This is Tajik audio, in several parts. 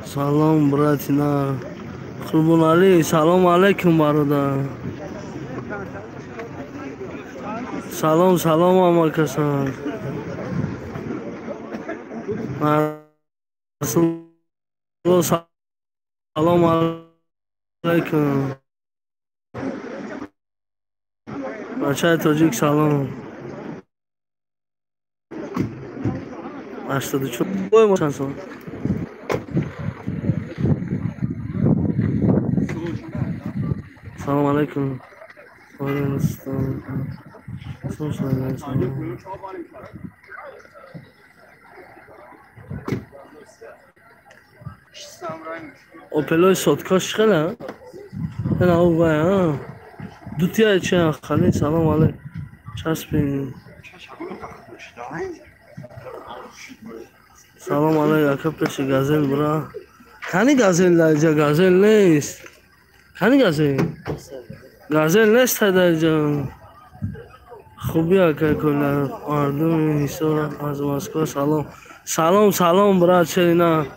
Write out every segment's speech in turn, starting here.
Салом, братина. Қурбоналӣ, салом алейкум, бародар. Салом, салом, ҳамакасан. Салом алейкум. Бачаи тоҷик, салом. 84 чанд сол? Салом алейкум. Опелои соткаш чӣ хела? Ина ӯ вай, а? Дутия чи хали? Салом алейкум. Часпин. Салом алейкум, ака, пеши газел бра. Кани газел даҷа? Газел нест. Кани газел? Газел нест даҷа. Хуби, ака кола. Мардуми Ҳисор аз Москва салом. Салом, салом, брат Шерина.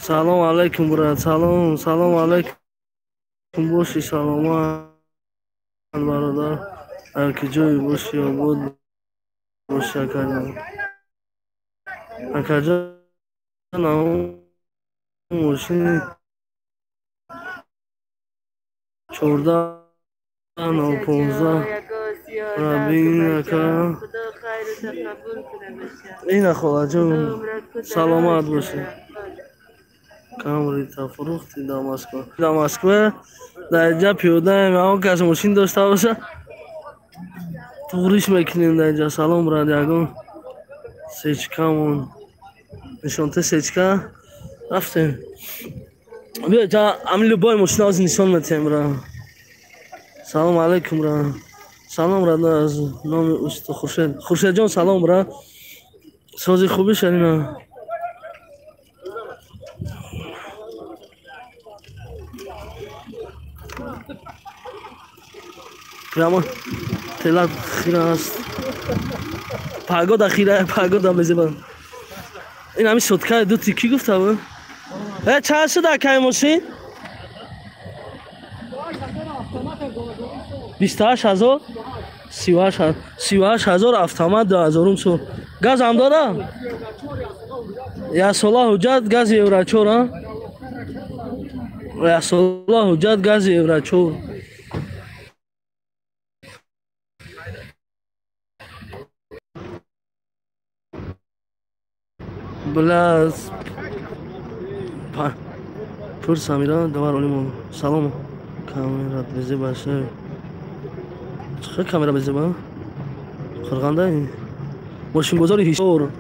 Салом алейкум, брат. Салом, салом алейкум. Боши саломат, бародар. Ҳар ки ҷое боши, обод боши, акаҷон. Акаҷон, мошини 14 015 рабин, ака. Ина, холаҷон, саломат бошед. Камрита фурӯхти дар Москва? Дар Москва дар инҷа пиёдаем, ягон кас мошин дошта боша, туғриш мекунем дар инҷа. Салом, брат, ягон сечкамон нишонте, сечка рафтем. Биё, ами любой мошина ози нишон метиҳем, бра. Салом алейкум, бра. Салом, брат, аз номи усто Хуршед. Хуршедҷон, салом, бра. Сози, хуби, Шарина? Прямо тела хира аст, погода хира, погода мезебан. Ин ҳами соткаи дути кӣ гуфта бу? Э, чанд шуда, акай, мошин? 28 000, 38 000, автомат, 2000-ум сол, газам дора, яксола ҳуҷҷат, гази евро 4, а яксола ҳуҷҷат, гази евро 4. Бля, пур Самира давар олимо. Салом, камера безеба ше? Чӣ камера безеба? Қирғанда мошинбозори Ҳисор,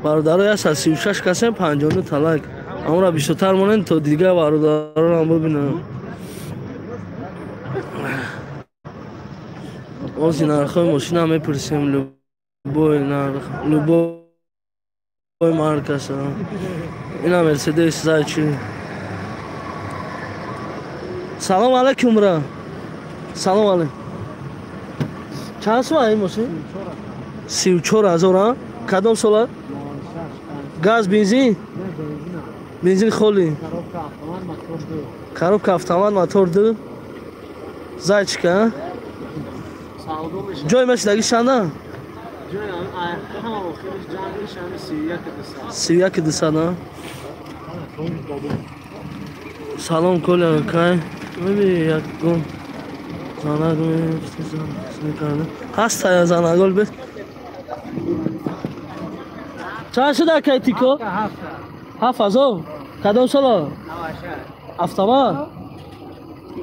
бародаро, 136 касем, 59 та лайк. Амра бисёртар монем, то дигар бародаронам бибинам. Ози нархҳои мошина мепурсем, любой нарх, любой маркаса. Ина Мерседес зайчи. Салом алейкум, бра. Салом алейкум. Чанд сума ин мошин? 34 000, а? Кадом сола? Газ, бензин? Бензин холи. Коробка автомат, мотор ду. Зайчика, ҷой мешидаги чанда? 31 200, а? Салом, Коля, кай меби якгон занак ҳаста, занагол бе. Чанд шуда, акай, тико? 7000. Кадом сола? Автомат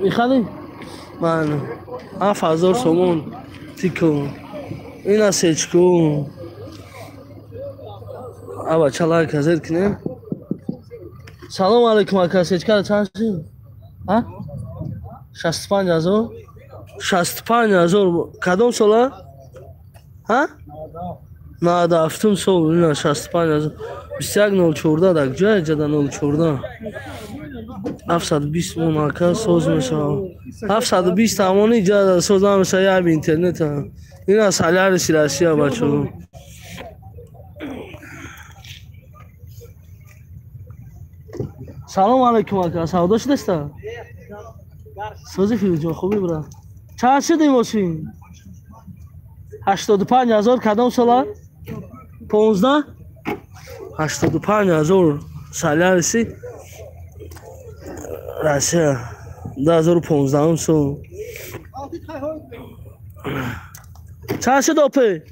мехарӣ? Ман 7000 сомон тико. Ина сечку. Аба чалай казер кинем. Салом алейкум ака, сечка чанд шид? Ҳа? 65000? 65000 кадом сола? Ҳа? 97 сол, ина 65000. 2104 дар ҷоя ҷада 04. 720 мон ака соз мешавад. 720 тамони ҷада соз намешавад, як интернет. Ина Соляриси Россия бачаҳо. Салом алейкум ака, савдо шудаста? Сози Фирӯзҷон, хубӣ брат? Чанд шуд ин мошин? 85000 кадом сола? 15? 85000 Соляриси Россия 2015 сол. Чанд шуд Опел?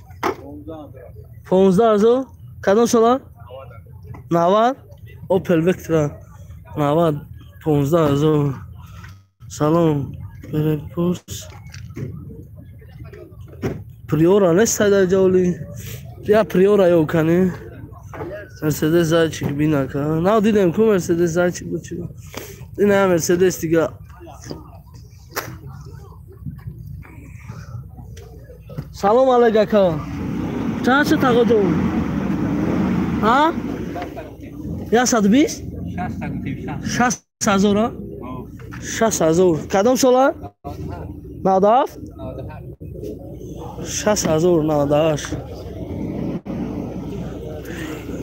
15000 кадом сола? 90 Опел Вектра 90 15000. Салом перепурс. Приора нест дар ҷавли. Я Приора ё кани. Мерседес зайчик бинака. Нав дидем ку Мерседес зайчик буд чи. Ина Мерседес дига. Салом алейк ака. Чанд шуд тағоҷон? Ҳа? 120? 60 000? 60 000. Кадом сола? 97? 60 000 98.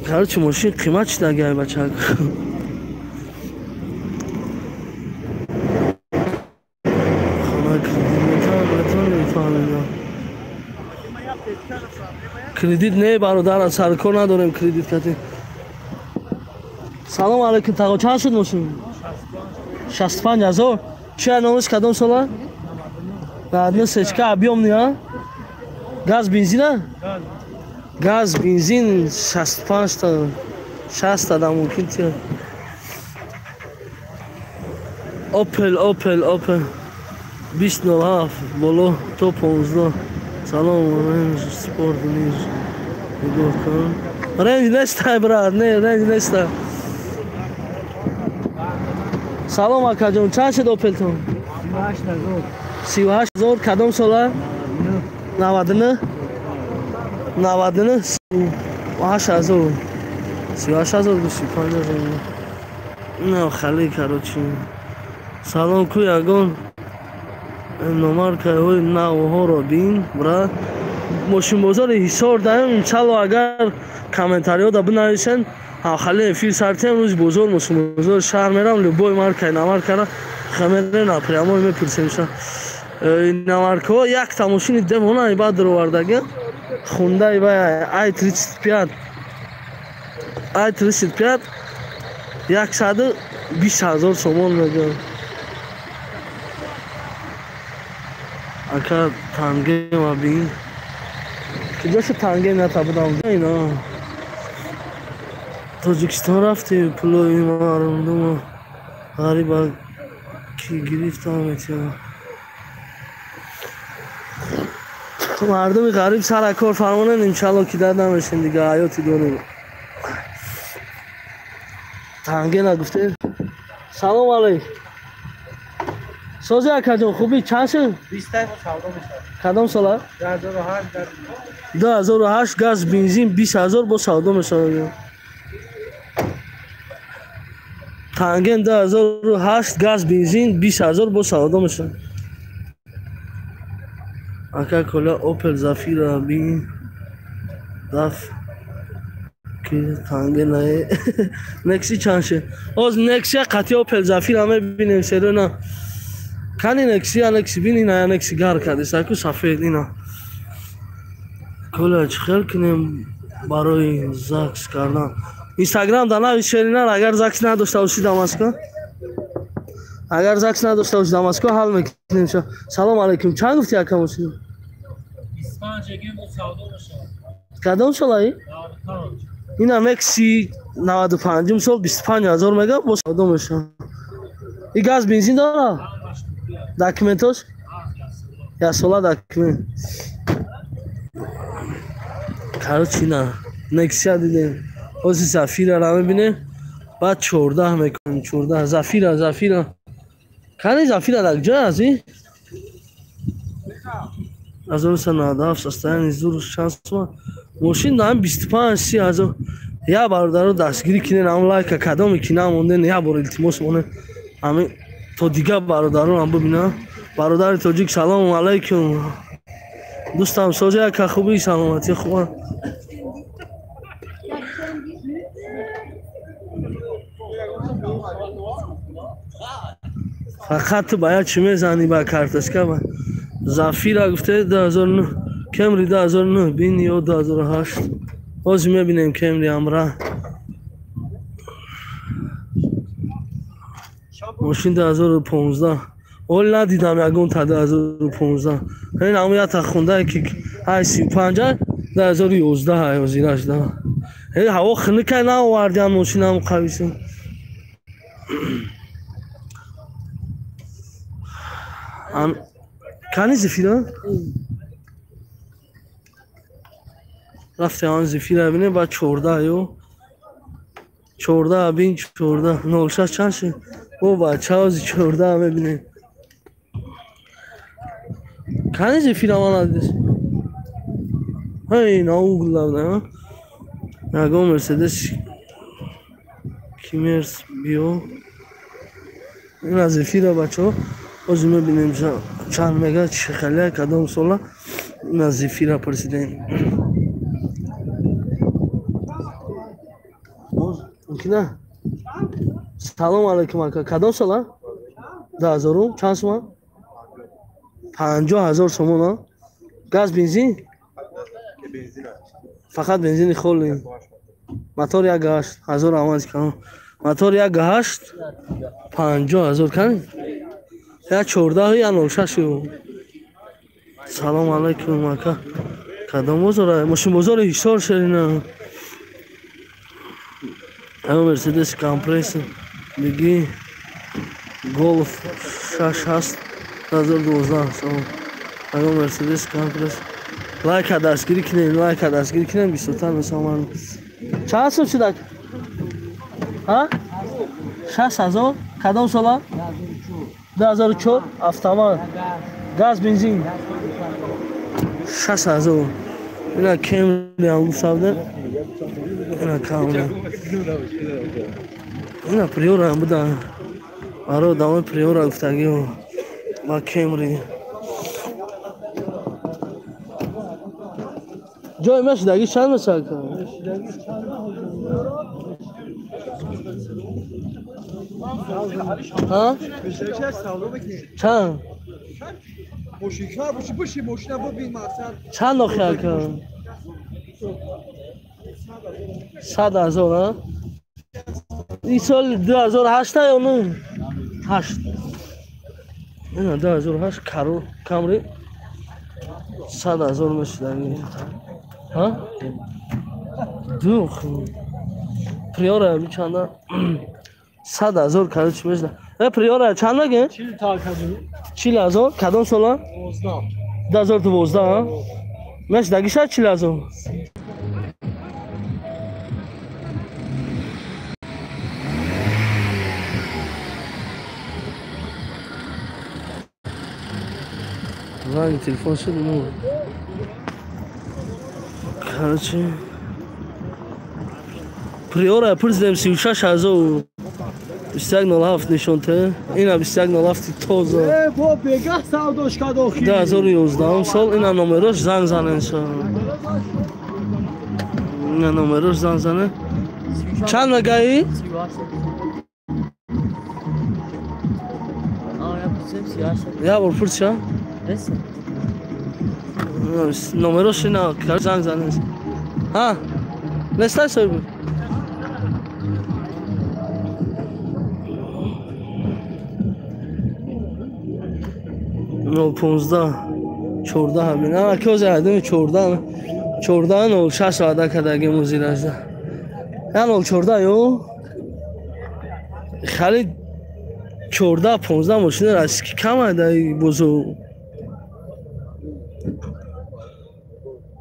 Короче, мошин қимат шуда гай бачак. Хона кредит метавонем. Кредит не бародар, саркор надорем кредит кати. Салом алейкум тағо, чанд шуд мошин? 65000. Чия номиш кадом сола? 99 сечка объемный, а? Газ бензина? Газ бензин 65 та 60 та мумкин тия. Опел, Опел, Опел 2007 боло то 15. Салом, Рейндж Спорт низ. Нигоҳ кун. Рейндж нестай брат, не, рейндж нестай. Салом акаҷон, чанд шуд Опелтон? 38000. Кадом сола? 99? 99 38000. 38000 35000. На хали короче. Салом ку ягон номаркаҳои навҳоро бин брат. Мошинбозори Ҳисор даем, иншалло агар комментариҳода бинависен, хали эфир сартем рӯзи бозор мошинбозори шаҳр мерам, любой маркаи намаркара хамере напрямой мепурсем. Иномаркаҳо якта мошини девона баъд даровардага Хундай бай i35 i35 120 000 сомон мегӯям. Ака тангема бин. Куҷоша тангем натабудам ина. Тоҷикистон рафтем, пулои мардума ғариба ки гирифтам метиҳам. Мардуми ғариб сара кор фармонен, иншалло ки дар намешем дига, ҳаёти дорем. Танге нагуфтем. Салом алейк. Сози акаҷон, хубӣ? Чанд шуд? Кадом сола? 2008 газ бензин 20000 бо савдо мешавад. Танген 2008 газ бензин 20000 бо савдо мешавад. Ака коля Опел Зафира бин даф ки танге нае. Некси чанд шуд? Оз Нексия қатъи Опел Зафира мебинем серона. Кани Нексия, Некси бин ина, Некси гар кардест, аку сафед ина. Коля чӣ хел кунем барои ЗАГС кардан? Инстаграм да навис шеринар, агар ЗАГС надошта бошӣ дар Москва. Агар ЗАГС надошта бошӣ дар Москва ҳал мекунем. Салом алейкум. Чанд гуфти ака мошин? Кадом солаи? Ина Некси 95 сол 25000 мега бо савдо мешавад. И газ бензин дора? Документош? Як сола документ. Короче, на Нексия дидем. Ҳозир Зафираро мебинем. Баъд 14 мекунем, 14. Зафира, Зафира. Кани Зафира дар куҷо аст? 1997 состояние зур чанд сома? Мошин даам 25-30 ҳазор. Я бародаро дастгирӣ кинен, ам лайка кадоме ки намонден, я бор илтимос монен. Ами то дигар бародаронам бибинам. Бародари тоҷик, салому алайкум. Дӯстам сози яка хубӣ, саломатӣ хуба. Фақат ту ба як чӣ мезанӣ ба карточка ба Зафира гуфте 2009, Кемри 2009, бин ё 2008. Ҳозир мебинем Кемри амра. Мошин 2015. Ҳол надидам ягон та 2015. Ин ҳамон якта хундае ки ай 35 2011 ай ҳозираш да. Эй ҳаво хунукай наовардиам мошинам қависем. Кани Зефира? Рафтем ан Зефира бинем, баъд 14 ё 14 бин 14 06 чанд шуд? О бача ҳозир 14 мебинем. Кани Зефира ман надидес? Ҳей, науглавда. Ягон Мерседес Кимерс биё. Ин аз Зефира бачаҳо. Ҳозир мебинем чанд мега, чӣ хеле, кадом сола. Ин аз Зефира пурсидем. Мумкина? Салом алайкум ака. Кадом сола? 2000 чанд сомон? 50 000 сомон. Газ, бензин? Фақат бензини холи. Мотор 1.8 ҳазор аванс кам. Мотор 1.8 50 000 кани? Я 14 я 06. Салом алайкум ака. Кадом бозора? Мошин бозори Ҳисор шерина. Ама Мерседес компрессор биги Голф 6 ҳаст 2012 салом. Ама Мерседес компрессор. Лайка дастгирӣ кинем, лайка дастгирӣ кинем, бисёртар мисоман. Чанд сум шуд ака? Ҳа? 60 000? Кадом сола? 2004 автомат. Газ, бензин. 60 000. Ина Кемри ҳам гуфта будем. Ина Камри. Ина Приора ҳам буда. Барои одамои Приора гуфтагио. Ба Кемри. Ҷои мешудагӣ чанд мешавад? Ҳа? Чанд? Чанд охи ака? 100 000, а? Ин сол 2008 ё ну? 8. Ина 2008 каро Камри 100 000 мешудагӣ. Ҳа? Ду Приора чанда? 100 000 короче мешуда. Э Приора чанд мегӯед? 40 000. Кадом сола? 2012, а? Мешудагӣ шад 40 000. Занги телефон шуд, ну. Короче, Приора пурсидем 36 000. 2107 нишонте. Ина 2107 тоза. 2011 сол. Ина номерош занг занен. Ина номерош занг занен. Чанд мегаи? Я бор пурсиша? Номерош ина занг занен. Ҳа? Нестай соҳиб? Нол 15 14 ҳамин. Ана ки ҳозир ҳайдами 14 14 нол 6 ваъда кардагим ҳозиражда. Я нол 14 ё? Хали 14 15 мошина российский кам ай дар бозор.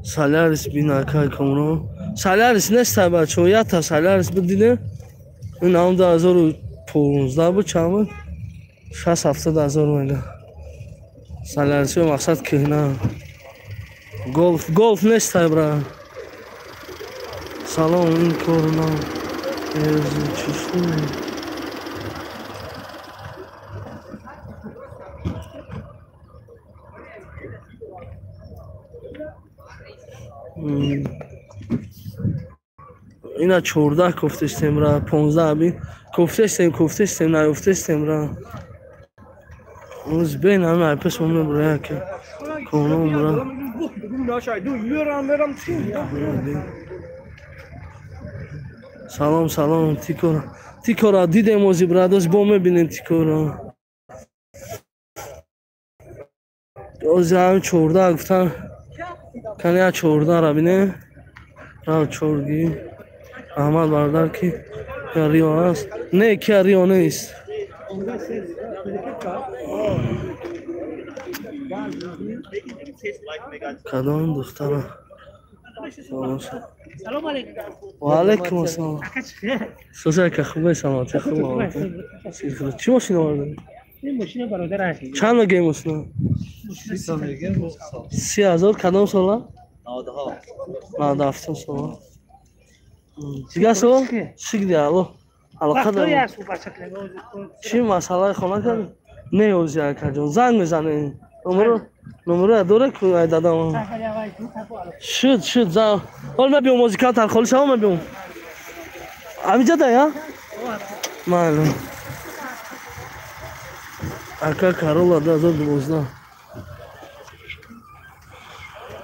Солярис бинака комро. Солярис нест бачо, ята Солярис бидине. Ин ам 2015 буд чанд буд? 60-70 ҳазор мега. Солярис мақсад кӯҳна. Голф, голф нест бра. Салом, ин кор на. Чӣ шуд? Ина 14 кофтестем ра, 15 бин. Кофтестем, кофтестем, наёфтестем ра. Оз бин ҳама айпес мо мебра яке. Коном ра. Салом, салом, тикора. Тикора дидем ози брадос, бо мебинем тикора. Ози ҳам 14 гуфтан. Кани я 14 ра бине. Ра 4ги. Аҳмад бародар ки Рио аст. Не, ки Рио нест. Кадом духтара? Ва алайкум ассалом. Соза ка хубе саломатӣ хуб. Чӣ мошина овардед? Ин мошина бародар аст. Чанд мегӯем мошина? 30,000 кадом сола? 97 сола. Дигар сол? Шигди алло. Алоқа дорем. Чӣ масъалаи хона кардӣ? Не ози акаҷон, занг мезанем. Номеро дора ку ай дадам. Шуд, шуд, занг. Ҳол мебиём ози камтар холӣ шавам мебиём. Ҳаминҷа да я? Маълум. Ака Карола 2012.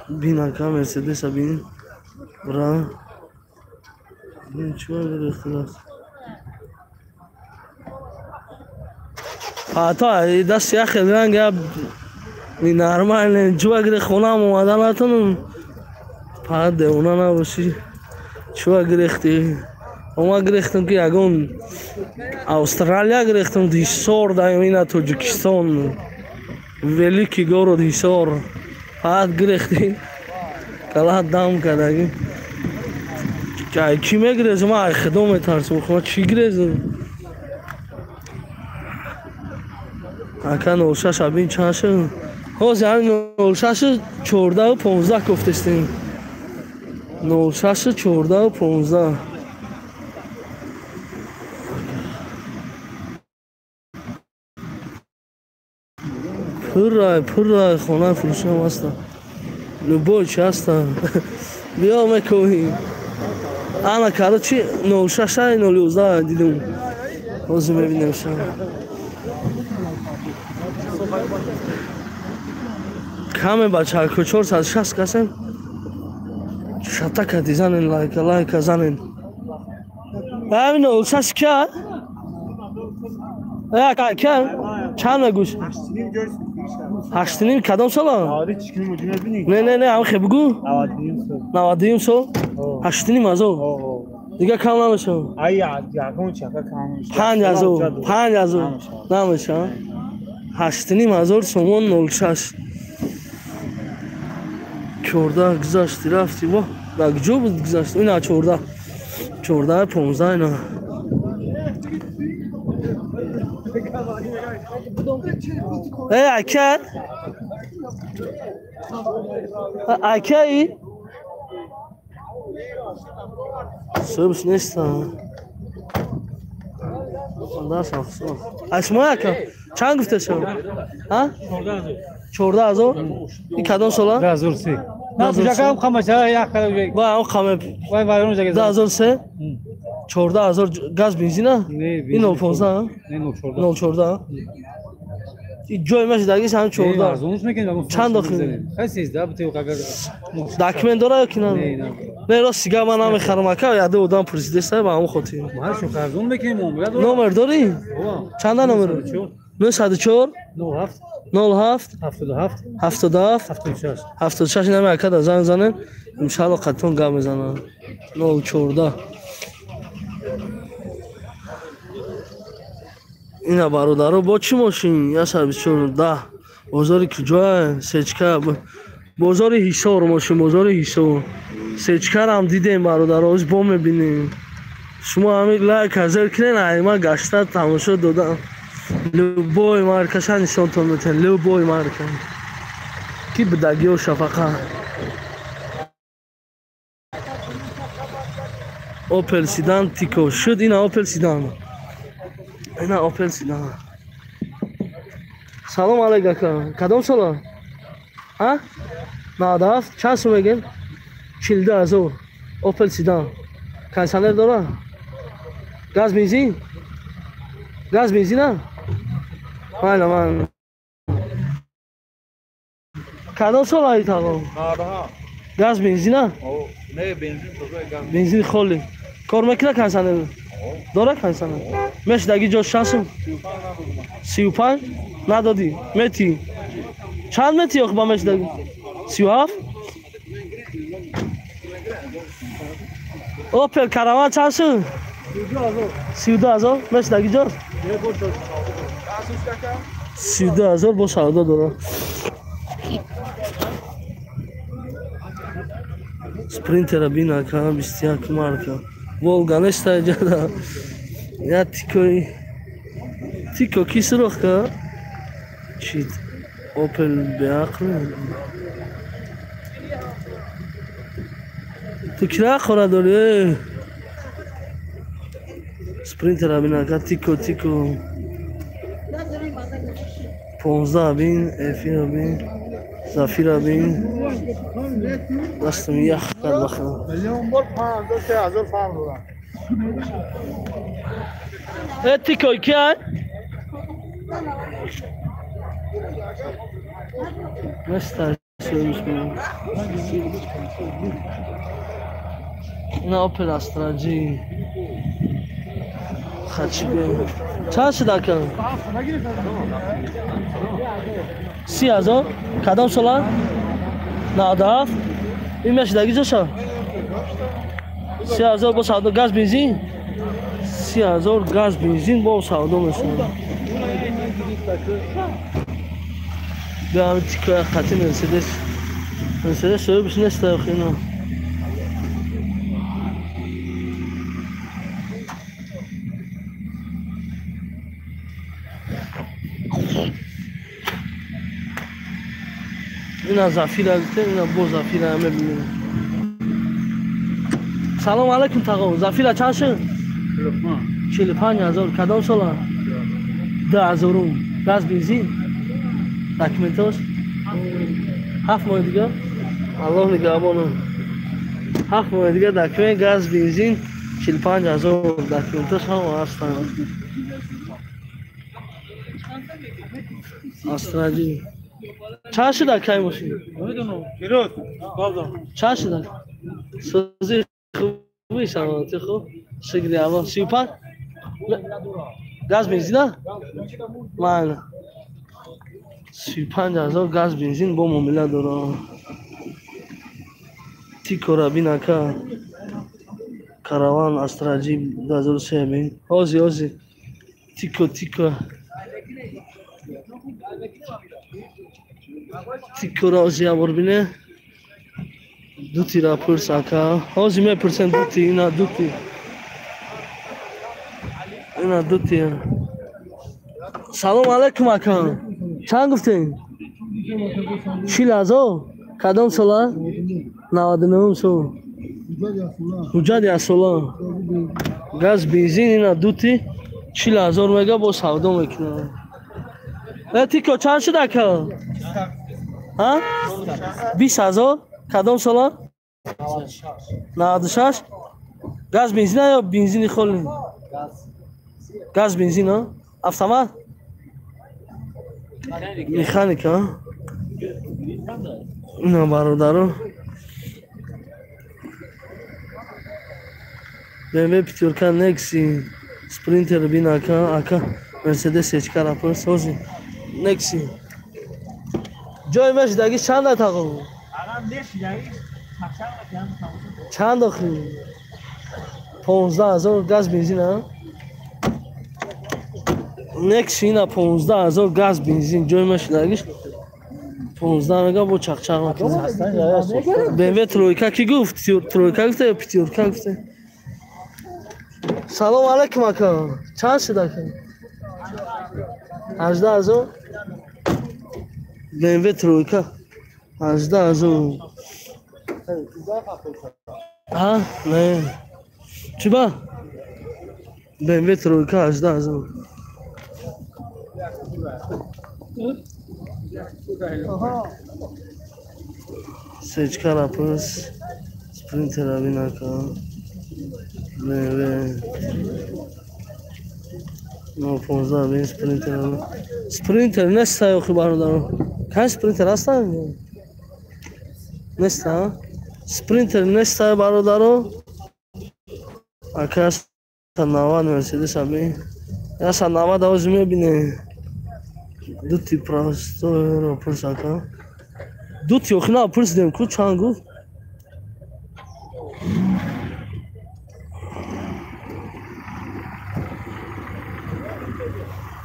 Бин ака Мерседеса бин. Бра. Бин чӣ гирифтааст? А то даст як хел ранг я нормально ҷӯ гире хонам омада натонам. Фақат девона набошӣ. Чӯ гирехтӣ? Ома гирехтам ки ягон Австралия гирехтам, Ҳисор даем ина Тоҷикистон. Великий город Ҳисор. Фақат гирехтӣ. Кала дам кардагӣ. Ки мегирезам? Ман ай худо метарсам. Ман чӣ гирезам? Ака 06 абин чанд шуд? Ҳозир ҳамин 06 14 15 кофтестем. 06 14 15. Пуррай, пуррай, хона фурӯшам ҳаста. Любой чи ҳаста. Биё мекоҳем. Ана короче 06 011 дидум. Ҳозир мебинем ша. Каме бачако 460 касем. Шатака дизанен лайка, лайка занен. Ҳамин 06 кя? Кя? Чанд мегӯш? 8.5 кадом сола? Не, не, не, ам хе бугу? 92 сол? 8.5 ҳазор. Дигар кам намешавад. 5 ҳазор, 5 ҳазор намешавад. 8.5 ҳазор сомон 06. 14 гузашти рафти. Во, дар куҷо буд гузашт? Ина 14. 14 15 ина. Э, ака? Акаи? Субс неста. Аз шумо ака? Чанд гуфта шумо? Ҳа? 14,000? Ин кадом сола? 2003. На, бужакам қамаша як када. Ва, он қаме. Вай вайрон жага. 2003? 14,000 газ бензина? Ин 015? Не, 014. 014. И ҷои мешидагиш ҳам 14. Арзонш мекунем. Чанд дохил? Хай 13 бутев агар. Документ дора ё ки на? Не, на. Не, рост сига ман намехарам ака, яде одам пурсидеста ба ҳамон хотир. Ма шо арзон мекунем. Номер дорӣ? Чанда номер? 904 07 07 77 77 76 76. Инами акада занг занем, иншалло қатон гап мезанам. 014. Ина бародаро, бо чӣ мошин? 124 10 бозори куҷоа? Сечка Бозори Ҳисор мошин, бозори Ҳисор. Сечкарам дидем бародаро, оз бо мебинем. Шумо ҳамин лайк ҳазир кунен, айма гашта тамошо додам. Любой маркаша нишонтон метен, любой марка. Ки бидагиё шафақа. Опел Седан Тико шуд, ина Опел Седан. Ина Опел Седан. Салом алейк ака. Кадом сола? А? 97. Чанд сум мегем? 42 ҳазор. Опел Седан. Кондиционер дора? Газ бензин? Газ бензина? Майла, майла. Кадом сола ай тағо? Газ бензина? Не, бензин тоза газ. Бензин холи. Кор мекунад кондиционер? Дора кондиционер? Мешдаги ҷош чанд сум? 35 надодӣ. Мети. Чанд мети охи ба мешдаги? 37? Опел Караван чанд шуд? 32 ҳазор. Мешдаги ҷош? 32 ҳазор бо савдо дорад. Спринтера бин ака, 21 марка. Волга неста иҷада. Я тикои тико ки сурох ка? Чит Опел беақл. Ту кира хора дори? Спринтера бин ака, тико тико. 15 бин, эфира бин, зафира бин. Дастам ях кард бахам. Э тико ки ай? Неста ина Опел Астра G. Хачибе. Чанд шуд ака? 30 ҳазор. Кадом сола? 97. Ин мешдаги ҷоша? 30 ҳазор бо савдо. Газ бензин? 30 ҳазор газ бензин бо савдо мешавад. Биё ҳамин тикоя қати Мерседес. Мерседес соҳибаш неста охи ина. Ина Зафира гуфтем, ина бо Зафира мебинем. Салом алейкум тағо. Зафира чанд шуд? 45 ҳазор. Кадом сола? 2000. Газ бензин? Документош? 7 моҳи дига? Аллоҳ нигаҳбонам. 7 моҳи дига документ, газ бензин 45 ҳазор. Документош ҳама ҳастанд. Астраҷи. Чанд шуд акай мошин? Чанд шуд? Сӯзи хуби саломатӣ хуб. Шукри Аллоҳ. 35? Газ бензина? Майла. 35 ҳазор газ бензин бо муомила дорад. Тикора бин ака. Караван Астраҷи 2003 бин. Ҳози ҳози. Тико тико. Тикора ҳози ябор бине. Дутира пурс ака. Ҳози мепурсем дути, ина дути. Ина дути. Салом алейкум ака. Чанд гуфтем? 40 ҳазор. Кадом сола? 99 сол. Ҳуҷҷат яксола. Газ бензин ина дути 40 ҳазор мега бо савдо мекунад. Э тико чанд шуд ака? А? 20 ҳазор. Кадом сола? 96. Газ бензина ё бензини холи? Газ бензин, а? Автомат? Механика, а? Ина бародаро. BMW пятёрка Nexi Sprinter бин ака, ака Mercedes ечкара пурс ҳози Nexi. Ҷои мешдаги чанд тағо? Чанд охи? 15 ҳазор газ бензин, а? Nexi ина 15 ҳазор газ бензин ҷои мешдагиш 15 мега бо чақчақ мекунад. BMW тройка ки гуфт? Тройка гуфта ё пятёрка гуфта? Салом алейкум ака. Чанд шуд ака? 18,000. BMW тройка 18,000. А, не. Чиба? BMW тройка 18,000. Сечка рапус, спринтера бинака. BMW 15 бин спринтер. Спринтер неста охи бародаро. Кай спринтер аста? Неста? Спринтер неста бародаро. Ака 90 Мерседес аби. Яса 90 ози мебине. Дути простой пурс ака. Дути охина пурсидем ку чанд гуфт?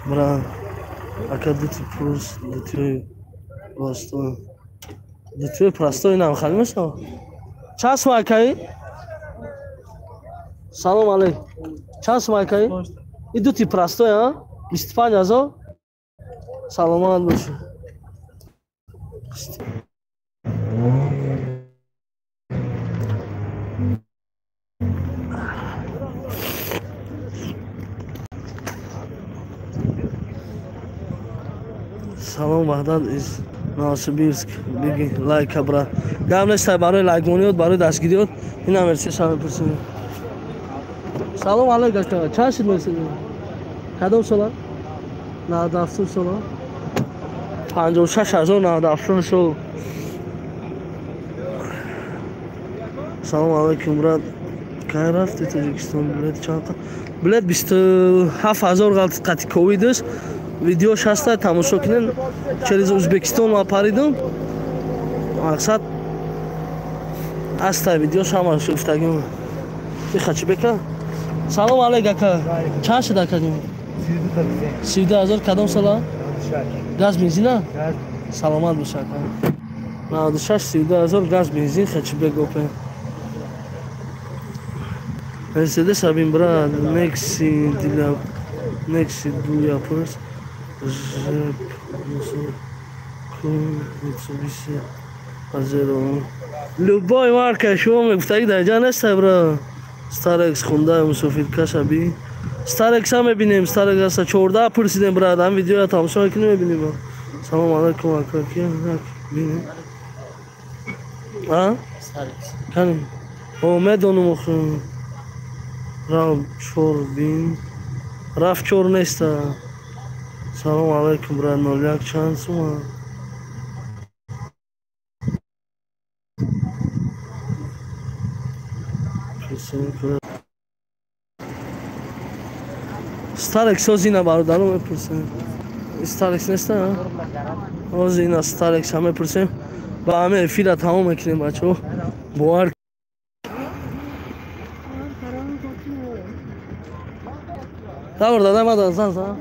Бра, ака дути пурс, дути простой. Дути простой нам хали мешава? Чанд сум акаи? Салом алейкум. Чанд сум акаи? И дути простой, а? 25,000? Саломат бошед. Салом Ваҳдат из Новосибирск. Биги лайка бра. Гап нест барои лайкмониёт, барои дастгириёт. Ина Мерседес ҳам мепурсем. Салом алейкум ака. Чанд шуд Мерседес? Кадом сола? 97 сола. 56,000 97 сол. Салом алейкум брат. Кай рафти Тоҷикистон? Билет чанд? Билет 27,000 ғалт қати ковидаш. Видеош ҳаста, тамошо кунен. Через Узбекистон ма паридам. Мақсад ҳаста видеош ҳамаш гуфтагим. Ихачибека. Салом алейк ака. Чанд шуд ака? 32,000 кадом сола? Газ бензина? Саломат бош ака. 96 32,000 газ бензин Хачибек опен. Мерседес абин брат, Некси дила, Некси дуя пурс. Жеп, Митсубиси, Пажеро. Любой марка шумо мегуфтаги дар ҷа неста бра. Старекс Хундай мусофиркаш аби. Старекс ҳам мебинем, Старекс аста 14 пурсидем брат, ҳам видеоя тамошо мекунем мебинем. Салом алейкум ака, ки бинем. А? Старекс. Кани? О, медонум охи. Рав 4 бин. Рав 4 неста. Салом алейкум брат, 01 чанд сума? Старекс озина бародаро мепурсем. Старекс неста? Озина Старекс ҳам мепурсем. Ба ҳама эфира тамом мекунем бачаҳо. Бовар Тавр дада ма зан зан.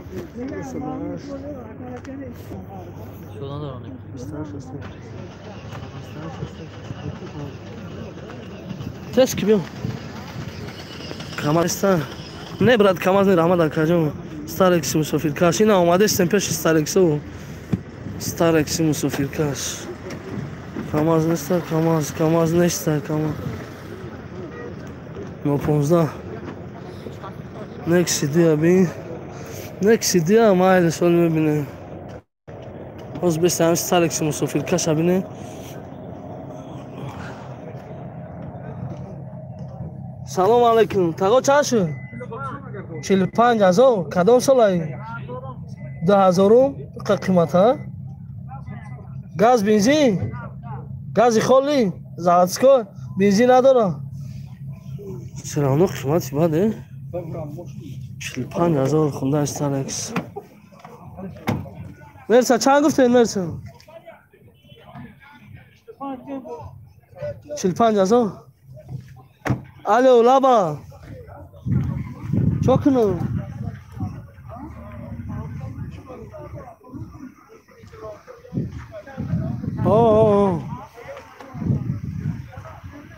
Тез ки биё. Камаз не брат, Камаз не, раҳмат акаҷон. Старекси мусофиркаш. Ина омадестем пеши Старексу. Старекси мусофиркаш. Камаз неста, Камаз, Камаз неста, Камаз. 15. Некси дуя бин. Некси дуя майли сол мебинем. Ҳоз бестам Старекси мусофиркаша бинем. Салом алейкум. Таго чанд шуд? 45,000. Кадом солаи? 2000 қимат, а? Газ бензин? Гази холӣ? Заводской? Бензин надора? Всё равно қимати бад, э? 45,000 Хундай Старекс. Мерса, чанд гуфтед, Мерса? 45,000. Алло, лаба. Чо кунам?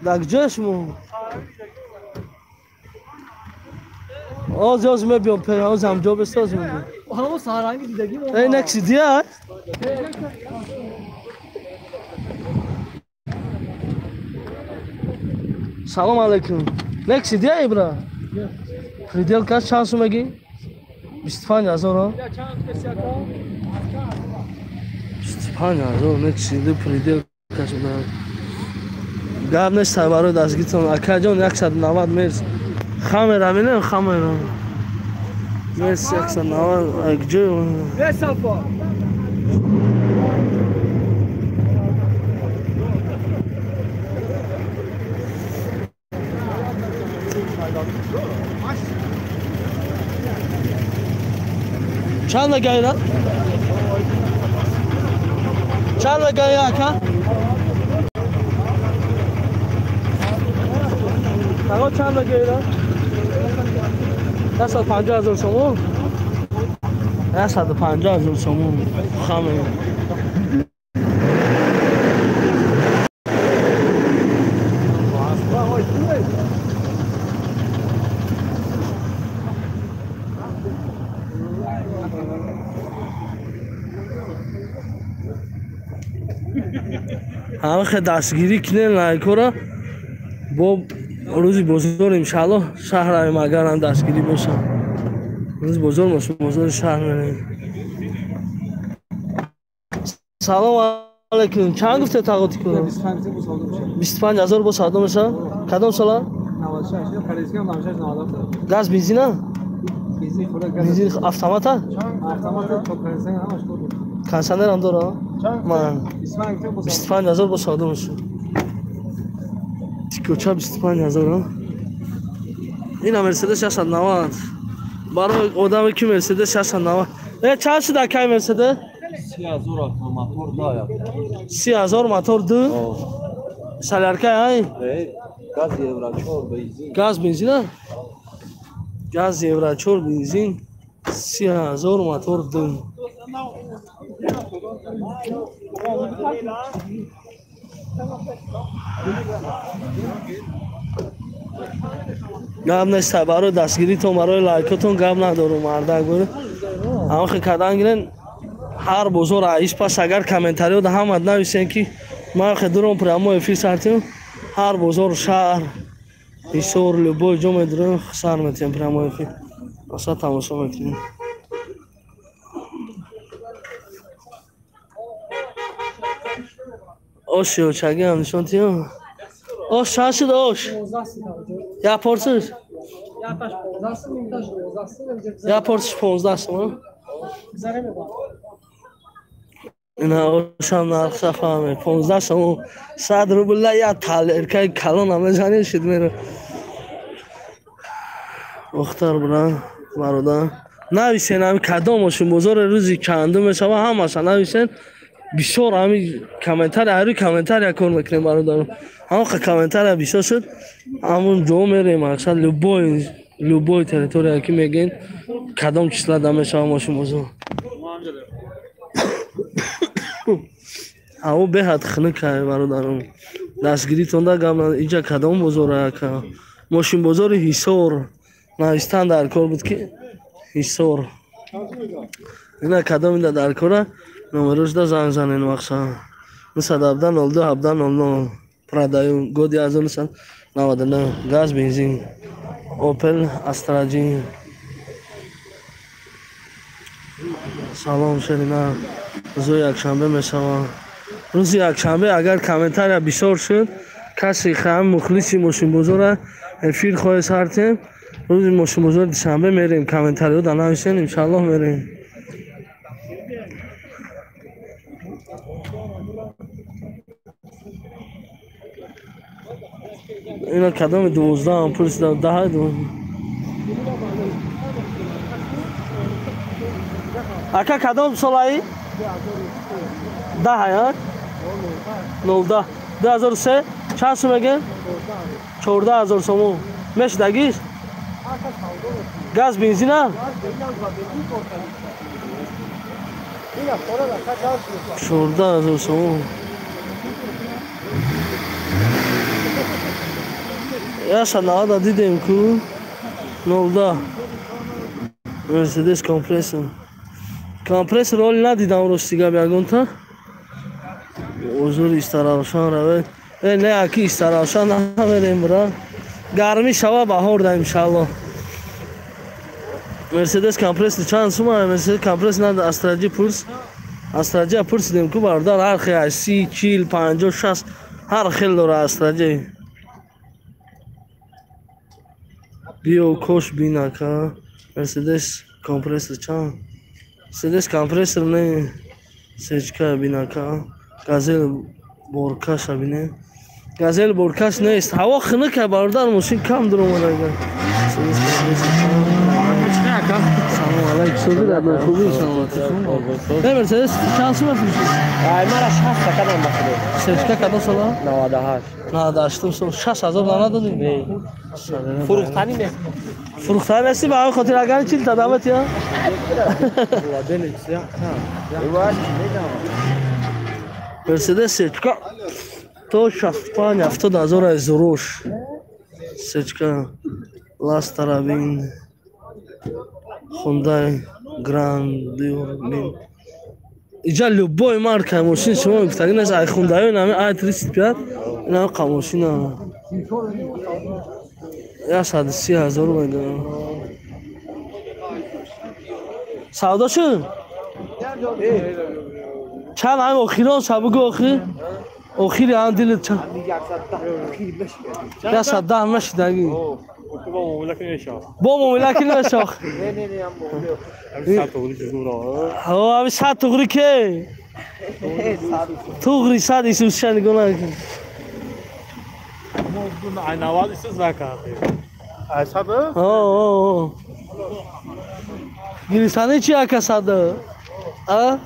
Дар куҷоя шумо? Оз оз мебиём пе, оз ҳамҷо бесоз мебиём. Ҳамо саҳранги дидагӣ мо. Эй некси дия? Салом алейкум. Некси дия ибра? Пределка чанд сум мегӣ? 25 ҳазор. 25 ҳазор некси ди пределка шуда. Гап нест барои дастгиртон. Акаҷон 190 мерс. Хамера менем хамера. Мерс 190 акҷо. Бесалфо. Чанд мегайра? Чанд мегайра ака? Таго чанд мегайра? 150 ҳазор сомон. 150 ҳазор сомон. Хаме. Ҳамахе дастгирӣ кунем лайкора бо рӯзи бозор иншааллоҳ шаҳраем агарам дастгирӣ бошам. Рӯзи бозор бозори шаҳр мерем. Салом алейкум. Чанд гуфте тағоти кунам? 25 ҳазор бо савдо мешавад? Кадом сола? Газ бензина? Бензин автомата? Кондиционерам дора? Ман 25 ҳазор бо савдо мешавад. Тикоча 25 ҳазор. Ина Мерседес 690. Барои одаме ки Мерседес 690. Э чанд шуд акай Мерседес? 30 ҳазор мотор да. 30 ҳазор мотор ду? Солярка ай? Газ евро 4 бензин. Газ бензина? Газ евро 4 бензин. 30 ҳазор мотор ду. Гап нест барои дастгиритон, барои лайкотон гап надорум мардак бур. Ҳамахе кардан гирен ҳар бозор аис пас агар комментариёда ҳамад нависен ки ман хе дуром прямо эфир сартем ҳар бозор шаҳр Ҳисор любой ҷо медурем сар метиҳем прямо эфир. Аса тамошо мекунем. Ош ёчагиам нишон тиём. Ош чанд шуд ош? Як порсиш? Як порсиш 15 сом. Ина ошам нархша фаҳме 15 сом 100 рубла як талеркаи калона мезанӣ шуд меро. Охтар бран бародар. Нависен ҳами кадом мошин бозори рӯзи чандум мешава ҳамаша нависен. Бисёр ҳами комментария ҳарӯи комментария кор мекунем бародарам. Ҳамақа комментария бисёр шуд ҳамун ҷо мерем мақсад любой территория ки мегӯен кадом числа да мешава мошин бозор. Ҳаво беҳад хунукай бародарам. Дастгиритон да гап инҷа кадом бозора ака? Мошин бозори Ҳисор. Навистан дар кор буд ки Ҳисор. Ина кадом инда дар кора? Номерош да занг занен мақсад. 917 02 17 00. Продаю годи 1999. Газ бензин. Opel Astra G. Салом шерина. Рӯзи якшанбе мешавад. Рӯзи якшанбе агар комментария бисёр шуд, касе хам мухлиси мошинбозора эфир хоҳед сартем. Рӯзи мошинбозори душанбе мерем. Комментариҳо да нависен, иншааллоҳ мерем. Ина кадоми 12 пулс 10 Ака кадом солаи? 10 я? 09 2003 чанд сум мегӯем? 14 ҳазор сомон. Мешудагиш? Газ бензина? 14 ҳазор сомон. 190 дидем ку 0,10 Мерседес компрессор. Компрессор оли надидам рости гап ягонта. Озур Истаравшан равед. Не, аки Истаравшан намерем бра. Гармӣ шава баҳор да иншалло. Мерседес компрессор чанд сума? Мерседес компрессор нада Астраҷи пурс. Астраҷи пурсидем ку бародар ҳар хел 30, 40, 50, 60 ҳар хел дора Астраҷи. Биё кош бинака. Мерседес компрессор чанд? Мерседес компрессор не сечка бинака. Газел боркаша бине. Газел боркаш нест. Ҳаво хунука бародар мошин кам дуромадага. Салом алайкум. Суди дадон хуби саломатӣ. Э Мерседес чанд сума фурӯшид? Ай мара 60 кадам бахидо. Сечка кадом сола? 98. 98 сол 6000 нанадодӣ? Не. Фурӯхтанӣ нест. Фурӯхтанӣ нести ба ҳамин хотир агар 40 та дамат я? Мерседес сечка то 65 70 ҳазор аз зуруш. Сечка Ластара бин. Хундай Грандиор бин. Иҷа любой марка мошин шумо гуфтагӣ нест. Ай Хундай нами ай 35 ина қа мошина. 130 ҳазор мегӯям. Савдо шуд? Чанд ҳам охирон ша бугӯ охир? Охири ҳам дилит чанд? 110 мешидагӣ. Бо муомила ки намешав. Ҳами 100 туғри ке? Туғри 100 исусша нигоҳ накун. Гирифтани чи ака сада? А?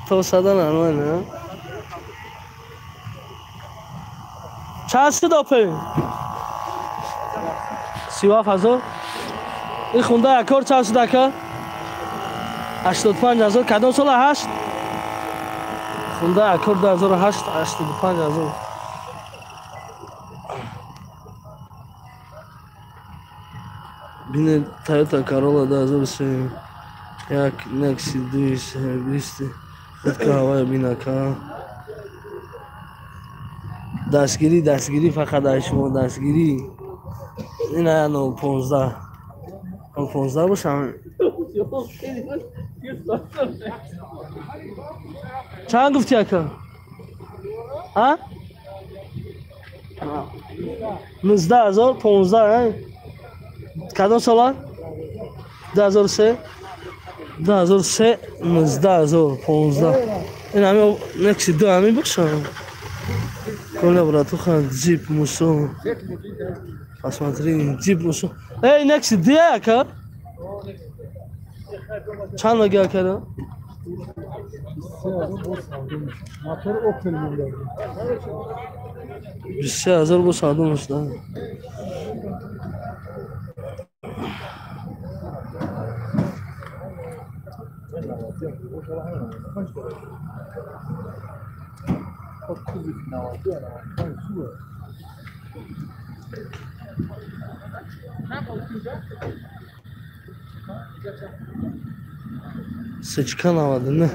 То сада нормально. Чанд шуд опе? 37 ҳазор. Ин хунда якор чанд шуд ака? 85 ҳазор. Кадом сола? 8? Хунда якор 2008 85 ҳазор. Бине Toyota Corolla 2003 як Nexi 220 худка ҳавая бинака. Дастгирӣ, дастгирӣ фақат ай шумо дастгирӣ. Ина 015. 015 бошам. Чанд гуфтӣ ака? А? 19 15 кадом сола? 2003. 2003 19 15. Ин ҳами Nexi 2 ҳами бошам. Коля, братуха, джип мусо. Посмотри, джип мусо. Эй, Nexi 2 ака? Чанд меги ака? Мотор Opel мондаги. 23 ҳазор бо савдо мешуда. Сечка 99.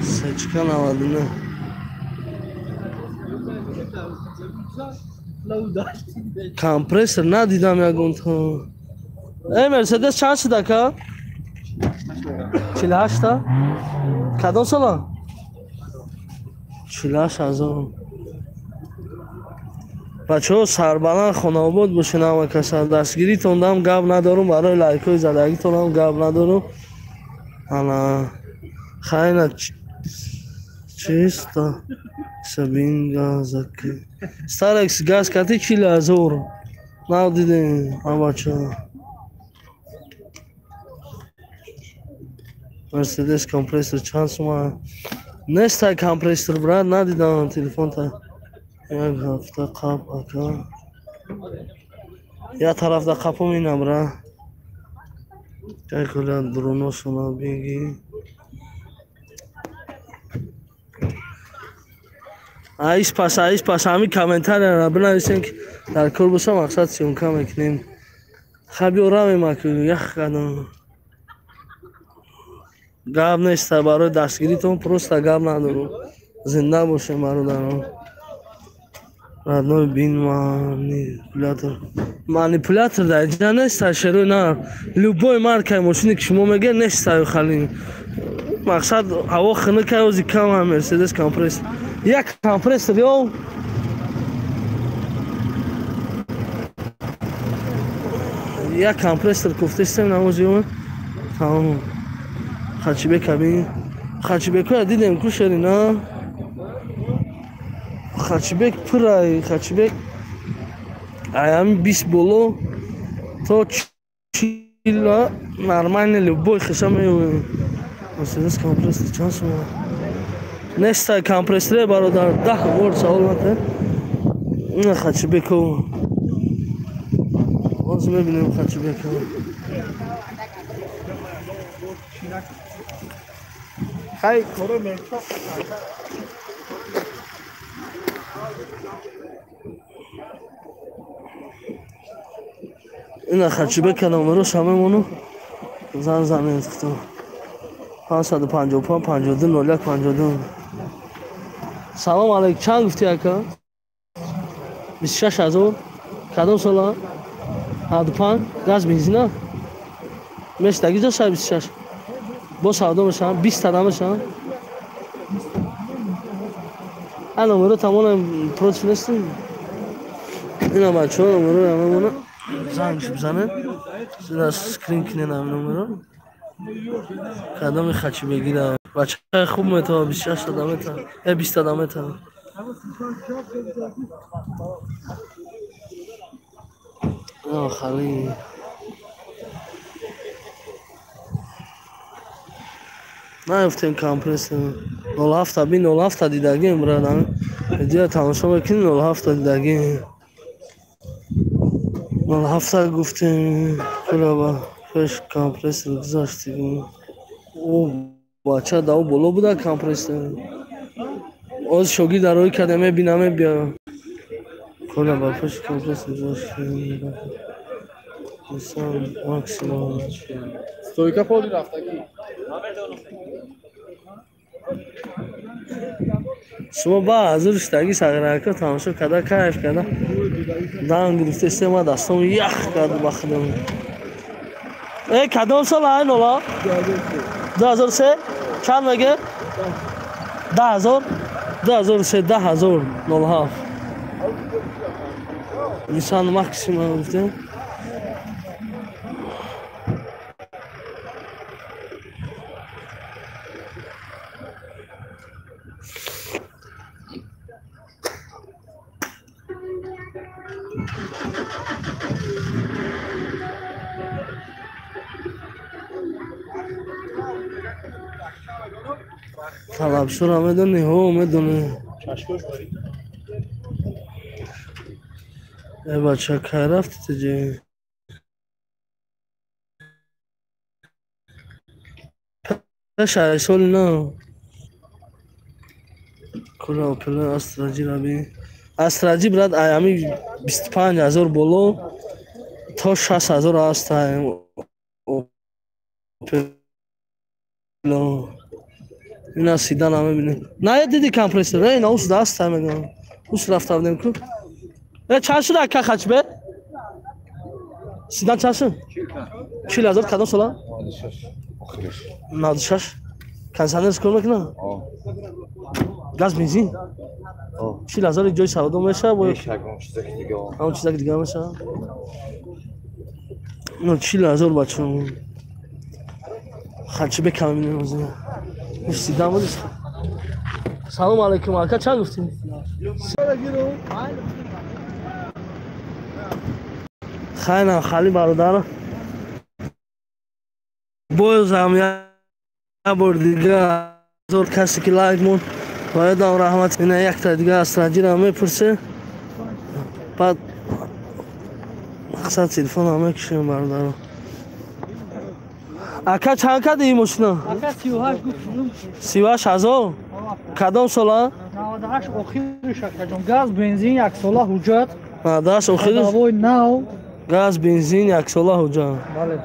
Сечка 99. Компрессор надидам ягонта. Эй, Мерседес чанд шуд ака? 48 та? Кадом сола? 48 ҳазор. Бачаҳо сарбаланд хонаобод бошед ҳама каса. Дастгиритон гап надорум, барои лайкҳои задагитонам гап надорум. Ана хайна чисто Сабин газаки. Старекс газ кати 40 ҳазор. Нав дидем бачаҳо. Мерседес компрессор чанд сума? Нестай компрессор брат, надидам телефонта. Як ҳафта қабл ака. Як тарафда қапом ина бра. Як коля дроносона биги. Аис пас, аис пас, ҳами комментарияро бинависем, ки дар кор боша, мақсад съёмка мекунем. Ха, биё равем, аку ях кардам. Гап неста, барои дастгиритон просто гап надорам. Зинда бошем, бародарон. Родной бин манипулятор. Манипулятор дар инҷа неста, шерои на. Любой маркаи мошине ки шумо мегӯед, неста хали. Мақсад ҳаво хунукай, ози кам ҳам Мерседес компрессор. Як компрессор ё як компрессор куфтестем намози ё тамом. Хачибек абин. Хачибекоя дидем ку шери на. Хачибек пурай, Хачибек аями 20 боло то 40 нормально любой хиша меёвем. Мерседес компрессор чанд сума? Нестай компрессоре, бародар, 10 бор савол мата. Ина Хачибеко. Боз мебинем Хачибеко. Хай, коро мечо. Ина Хачибека номерош ҳамемону зан занед хто. 555 52 01 52. Салом алейк, чанд гуфти ака? 26 000. Кадом сола? 95, газ бензина? Мешдаги ҷо шай 26. Бо савдо мешавам, 20 та намешавам. А номеро тамонам против нестем. Ина бачаҳо номеро ҳамемона занг бизанед. Сира скрин кинен ҳамин номеро. Кадоми хачи бегира. Бачаи хуб метавон 26 та метавон. 20 та метавон. Хали. Наёфтем компрессор. 07 би 07 дидагим, брадам. Видео тамошо мекунӣ, 07 дидагим. 07 гуфтем, кула пеш компрессор гузаштем. О, бача да боло буда компрессор. Оз шогирд дарои карда мебинам, мебиям. Кула ба пеш компрессор гузаштем. Инсон максимум. Стойка поли рафтагӣ. Шумо ба ҳазур шудаги сағирака тамошо карда, кайф карда. Дан гирифта сема дастом ях кард ба худам. Кадом сол ай нола? 2003. Чанд меге? 10 000. 2003, 10 000 07. Nissan Maxima гуфтем. Талабшура медони? Ҳо, медони. Э бача, кай рафти тиҷи? Пеш ай соли нав. Кула Опел Астраҷи раби. Астраҷи, брат, ай ҳами 25 000 боло то 60 000 аст ай Опел. Ина седан мебинем. На диди компрессор, э, на ус даст мегам. Ус рафта будем ку. Э, чанд шуд ака хачбе? Седан чанд шуд? 40 000. Кадом сола? 96. Кондиционер кор мекунад? Газ бензин? 40 000 ҷои савдо мешавад? Ҳамон чизаки дига мешавад? Ну 40 000, бачаҳо. Хачбе кам мебинем ҳозир. Седан буд. Салом алейкум, ака, чанд гуфтӣ? Хайнам хали, бародар. Боз ҳам як бор дига ҳазор касе ки лайк монд, боядам раҳмат. Ина якта дига астраҷира мепурсе. Баъд мақсад телефонам мекушем, бародаро. Ака, чанд кади ин мошина? Ака, 38 гуфт. 38 000. Кадом сола? 98 охириш акаҷон. Газ, бензин, яксола ҳуҷҷат. 98 охириш? Ходовой нав. Газ, бензин, яксола ҳуҷҷат. Бале.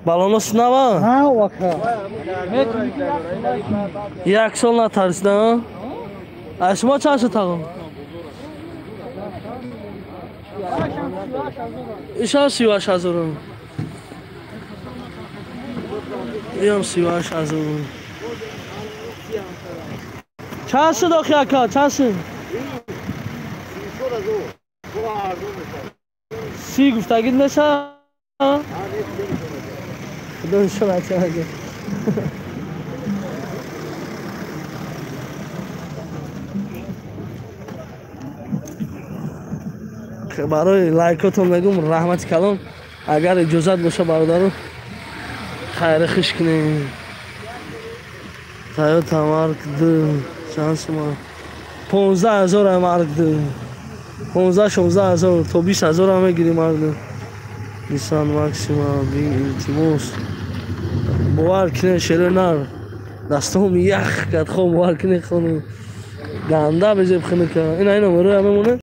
Балонос нава? Нав ака. Як сол натарсида? А шумо чанд шуд тағо? Ишам 38 ҳазорум. Иам 38 ҳазорум. Чанд шуд охи ака? Чанд шуд? 30 гуфтагид меша? Худо нишон ача. Барои лайкотон мегум раҳмати калон. Агар иҷозат боша бародаро хайри хуш кунем. Тойота Марк 2 чанд сума? 15 ҳазор Марк 2. 15-16 ҳазор то 20 ҳазор ҳам мегирӣ Марк 2. Nissan Maxima илтимос. Бовар кунед шерои нар. Дастом ях кард, хом бовар кунед хонум. Ганда безеб хунука. Ина ина мероя мемонад.